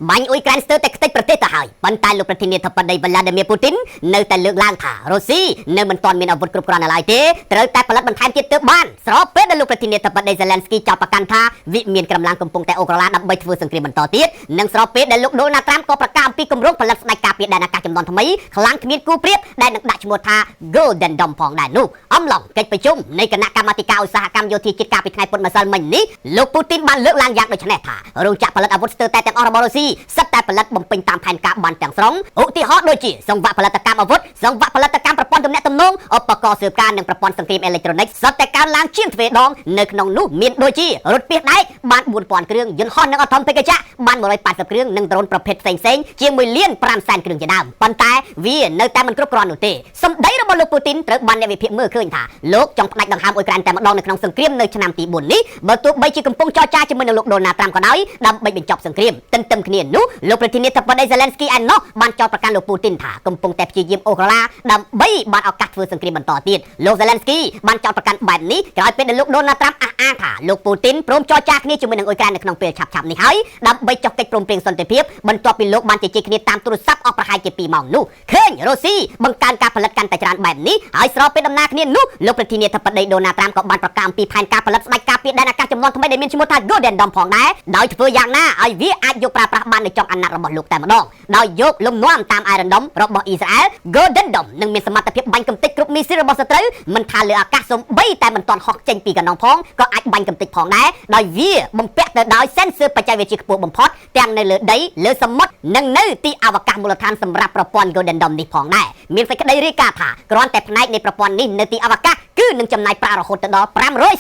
បាញ់អ៊ុយក្រែនស្ទើរតែខ្ទេចប្រទេសទៅហើយប៉ុន្តែលោកប្រធានាធិបតីវ្លាឌីមៀពូទីននៅតែលើកឡើងថារុស្ស៊ីនៅមិនទាន់មានអាវុធគ្រប់គ្រាន់នៅឡើយទេត្រូវតែផលិតបន្ថែមទៀតទើបបានស្របពេលដែលលោកប្រធានាធិបតីសេឡែនស្គីចោទប្រកាន់ថាវិមានកម្លាំងកំពុងតែអូក្រឡាដើម្បីធ្វើសង្គ្រាមបន្តទៀតនិងស្របពេលដែលលោកដូណាល់ត្រាំក៏ប្រកាសអំពីគម្រោងផលិតស្ដេចការពារដែនអាកាសចំនួនថ្មីខ្លាំងគ្មានគូប្រៀបដែលនឹងដាក់ឈ្មោះថា Golden Dome ផងដែរនោះអំឡុងកិច្ចប្រជុំនៃគណៈកម្មាធិការឧស្សាហកម្មយោធាជាតិកាលពីថ្ងៃពុធម្សិលមិញនេះលោកពូទីនបានលើកឡើងយ៉ាងដូចនេះថារោងចក្រផលិតអាវុធស្ទើរតែទាំងអស់របស់រុស្ស៊ីសុទ្ធតែផលិតបំពេញតាមផែនការបានទាំងស្រុងឧទាហរណ៍ដូចជាសង្វាក់ផលិតកម្មអាវុធសង្វាក់ផលិតកម្មប្រព័ន្ធទំនាក់ទំនងឧបករណ៍ស៊ើបការណ៍និងប្រព័ន្ធសង្គ្រាមអេឡិចត្រូនិកសុទ្ធតែកើនឡើងជាងទ្វេដងនៅក្នុងនោះមានដូចជារថពាសដែកបាន4000គ្រឿងយន្តហោះនិងអធមភេកចៈបាន180គ្រឿងនិងដ្រូនប្រភេទផ្សេងៗជាង1លាន5សែនគ្រឿងជាដើមប៉ុន្តែវានៅតែមិនគ្រប់គ្រាន់នោះទេសម្ដីរបស់លោកពូទីនត្រូវបានអ្នកវិភាគមើលឃើញថាលោកចង់ផ្ដាច់ដង្ហើមអ៊ុយក្រែនតែម្ដងនៅក្នុងសង្គ្រាមនៅឆ្នាំទី4នេះបើទោះបីជាកំពុងចរចាជាមួយនឹងលោកដូណាល់ត្រាំក៏ដោយដើម្បីបញ្ចប់សង្គ្រាមទន្ទឹមគ្នានោះលោកប្រធានាធិបតីសេឡែនស្គីឯណោះបានចោទប្រកាន់លោកពូទីនថាកំពុងតែព្យាយាមអូសក្រឡាដើម្បីបានឱកាសធ្វើសង្គ្រាមបន្តទៀតលោកសេឡែនស្គីបានចោទប្រកាន់បែបនេះក្រោយពេលដែលលោកដូណាល់ត្រាំអះអាងថាលោកពូទីនព្រមចរចាគ្នាជាមួយនឹងអ៊ុយក្រែននៅក្នុងពេលឆាប់ៗនេះហើយដើម្បីចុះកិច្ចព្រមព្រៀងសន្តិភាពបន្ទាប់ពីលោកបានជជែកគ្នាតាមទូរស័ព្ទអស់ប្រហែលជា2ម៉ោងនោះឃើញរុស្ស៊ីបង្កើនការផលិតកាន់តែច្រើនបែបនេះហើយស្របពេលដំណើរគ្នានោះលោកប្រធានាធិបតីដូណាល់ត្រាំក៏បានប្រកាសអំពីផែនការផលិតស្ដេចការពារដែនអាកាសចំនួនថ្មីដែលមានឈ្មោះថា Golden Dome ផងដែរដោយធ្វើយ៉ាងណាឲ្យវាអាចយកប្រើប្រាស់បាននៅចុងអាណត្តិរបស់លោកតែម្ដងដោយយកលំនាំតាម Iron Dome របស់អ៊ីស្រាអែល Golden Dome នឹងមានសមត្ថភាពបាញ់កំទេចគ្រប់មីស៊ីលរបស់សត្រូវមិនថាលើអាកាសសូម្បីតែមិនទាន់ហោះចេញពីកណ្ដុងផងក៏អាចបាញ់កំទេចផងដែរដោយវាបំពាក់ទៅដោយ sensor បច្ចេកវិទ្យាខ្ពស់បំផុតទាំងនៅលើដីលើសមុទ្រនិងនៅទីអវកាសមូលដ្ឋានសម្រាប់ប្រព័ន្ធ Golden Dome នេះផងដែរមានសេចក្តីរាយការណ៍ថាគ្រាន់តែផ្នែកនៃប្រព័ន្ធនេះនៅទីអវកាសគឺនឹងចំណាយប្រាក់រហូតទៅដល់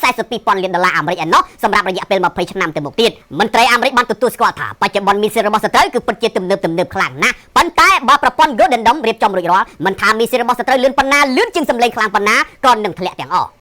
542ពាន់លានដុល្លារអាមេរិកឯណោះសម្រាប់រយៈពេល20ឆ្នាំទៅមុខទៀតមន្ត្រីអាមេរិកបានទទួលស្គាល់ថាបច្ចុប្បន្នមីស៊ីលរបស់សត្រូវគឺពិតជាទំនើបទំនើបខ្លាំងណាស់ប៉ុន្តែបើប្រព័ន្ធ Golden Dome រៀបចំរួចរាល់មិនថាមីស៊ីលរបស់សត្រូវលឿនប៉ុណ្ណាលឿនជាងសម្លេងខ្លាំងប៉ុណ្ណាក៏នឹងធ្លាក់ទាំងអស់។